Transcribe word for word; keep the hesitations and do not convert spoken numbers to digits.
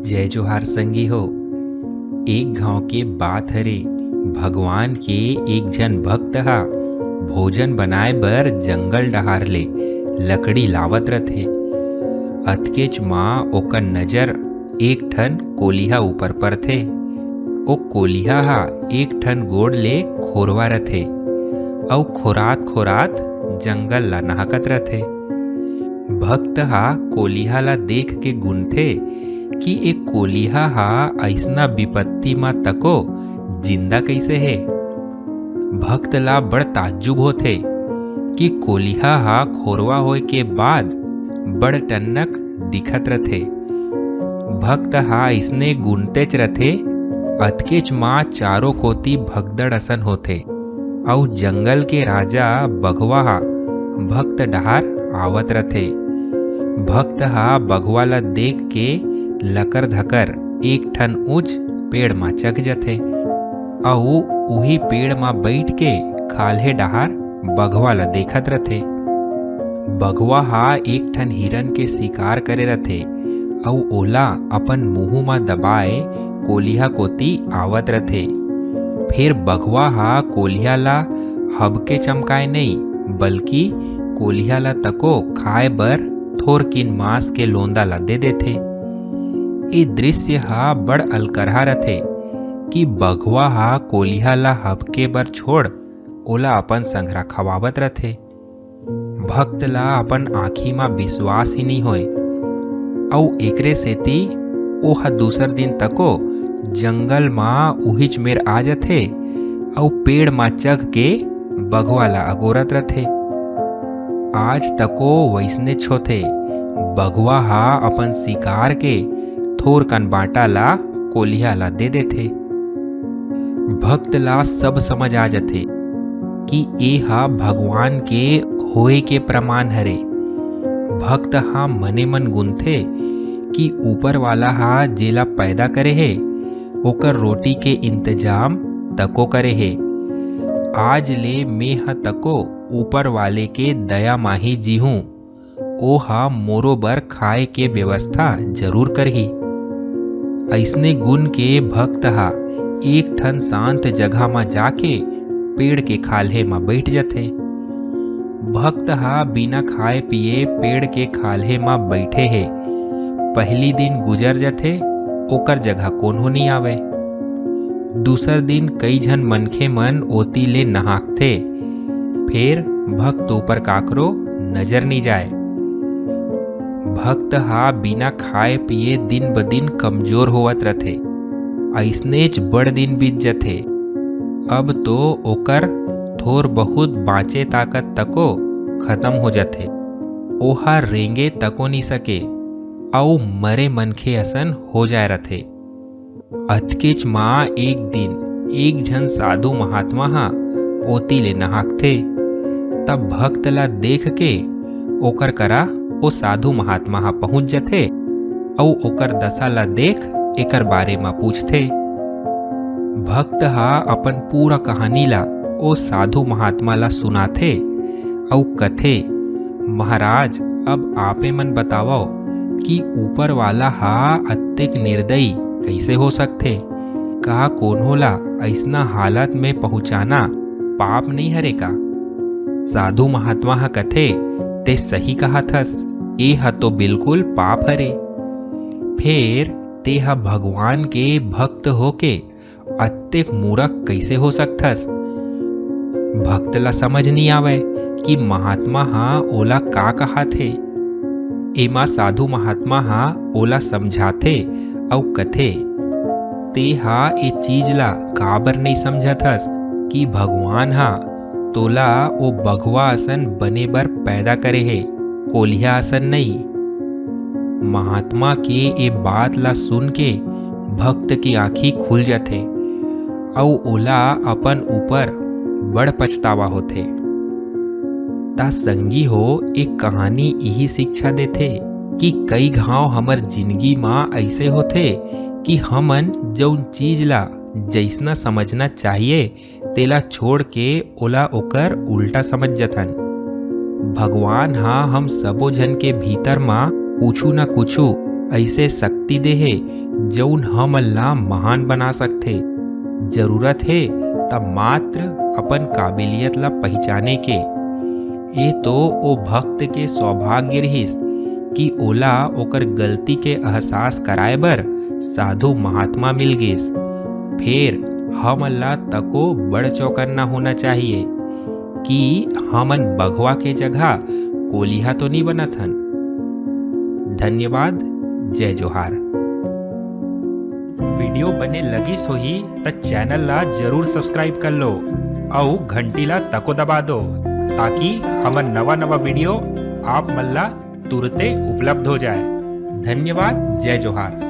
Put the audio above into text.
जय जोहार संगी हो। एक घांव के बात हरे, भगवान के एक झन भक्त हा भोजन बनाए बर जंगल डहार ले लकड़ी लावत रथे। अतकेच मा ओकर नजर एक ठन कोलिहा ऊपर परथे। ओ कोलिहा हा एक ठन गोड़ ले खोरवा रथे, अउ खोरात खोरात जंगल ला नहकत रथे। भक्त हा कोलिहा ला देख के गुनथे कि ए कोलिहा हा अइसना विपत्ति मा तको जिंदा कइसे हे। भक्त ला बड़ ताज्जुब होथे कि कोलिहा हा खोरवा होय के बाद बड़ टन्नक दिखत रथे। भक्त हा अइसने गुनतेच रथे, अतकेच मा चारों कोती भगदड़ असन होथे। अउ जंगल के राजा बघवा हा भक्त डहार आवत रथे। भक्त हा बघवा ला देख के लकर धकर एक ठन ऊंच पेड़ मा चघ जथे, अउ उही पेड़ मा बइठ के खाल्हे डहार बघवा ला देखत रथे। बघवा हा एक ठन हिरन के शिकार करे रथे, अउ ओला अपन मुंह मा दबाए कोलिहा कोती आवत रथे। फेर बघवा हा कोलिहा ला हबके चमकाए नइ, बल्कि कोलिहा ला तको खाए बर थोरकिन मांस के लोंदा ला दे देथे। ए दृश्य हा बड़ अलकरहा रथे कि बघवा हा कोलिहा ला हबके बर छोड़ ओला अपन संघरा खवावत रथे। भक्त ला अपन आँखी मा विश्वास ही नइ होय, अउ एकरे सेती ओह दूसर दिन तको जंगल मा उहिच मेर आ जथे, अउ पेड़ मा चघ के बघवा ला अगोरत रथे। आज तको वइसनेच होथे, बघवा हा अपन शिकार के थोरकन बांटा ला कोलिहा ला दे देथे। भक्त ला सब समझ आ जथे कि ए हा भगवान के होए के प्रमाण हरे। भक्त हा मने मन गुनथे कि ऊपर वाला हा जेला पैदा करे हे, ओकर रोटी के इंतजाम तको करे हे। आज ले मेंह तको ऊपर वाले के दया मा ही जीहूं। ओ हा मोरो बर खाए के व्यवस्था जरूर करही। अइसने गुन के भक्त हा एक ठन शांत जगह मा जाके पेड़ के खाल्हे मा बइठ जथे। भक्त हा बिना खाए पिए पेड़ के खाल्हे मा बइठे हे। पहिली दिन गुजर जथे, ओकर जगह कोनो नइ आवय। दूसर दिन कई झन मनखे मन ओती ले नहाकथे, फेर भक्त ऊपर काकरो नजर नइ जाय। भक्त हा बिना खाए पिए दिन ब दिन कमजोर होवत रथे। अइसनेच बड़ दिन बीत जथे। अब तो ओकर थोर बहुत बांचे ताकत तको खतम हो जथे। ओहा रेंगे तको नइ सके, अउ मरे मनखे असन हो जाय रथे। अतकेच मा एक दिन एक झन साधु महात्मा हा ओती ले नहाकथे। तब भक्त ला देख के ओकर करा ओ साधु महात्मा हा पहुंच जथे, अउ ओकर दशा ला देख एकर बारे मा पूछथे। भक्त हा अपन पूरा कहानी ला ओ साधु महात्मा ला सुनाथे, अउ कथे, "महाराज, अब आपे मन बतावव कि ऊपर वाला हा अतेक निर्दयी कइसे हो सकथे? का कोनो ला अइसना हालत में पहुंचाना पाप नइ हरे का?" साधु महात्मा ह कथे, "ते सही कहत हस, ए ह तो बिल्कुल पाप हरे। फेर ते ह भगवान के भक्त होके अतेक मूरख कइसे हो सकथस?" भक्त ला समझ नइ आवय कि महात्मा ह ओला का कहत हे। एमा साधु महात्मा ह ओला समझाथे अउ कथे, "ते ह ए चीज ला काबर नइ समझत हस कि भगवान ह तोला ओ बघवा असन बने बर पैदा करे हे, कोलिहा असन नइ?" महात्मा के ए बात ला सुन के भक्त के आंखी खुल जथे अउ ओला अपन ऊपर बड़ पछतावा होथे। त संगी हो, एक कहानी इही शिक्षा देथे कि कई घांव हमर जिंदगी म अइसे होथे कि हमन जउन चीज ला जइसना समझना चाहिए, तेला छोड़ के ओला ओकर उल्टा समझ जथन। भगवान ह हम सबो झन के भीतर म कुछु न कुछु अइसे शक्ति दे हे, जऊन हमन ला महान बना सकथे। जरूरत हे त मात्र अपन काबिलियत ला पहिचाने के। ए तो ओ भक्त के सौभाग्य रिहिस कि ओला ओकर गलती के एहसास कराए बर साधु महात्मा मिल गिस। फेर हमन ला तको बड़ चौकन्ना होना चाहिए कि हमन बघवा के जगह कोलिहा तो नी बनत हन। धन्यवाद। जय जोहार। वीडियो बने लगिस होही त चैनल ला जरूर सब्सक्राइब कर लो अउ घंटी ला तको दबा दो, ताकि हमर नवा नवा वीडियो आप मन ला तुरते उपलब्ध हो जाए। धन्यवाद। जय जोहार।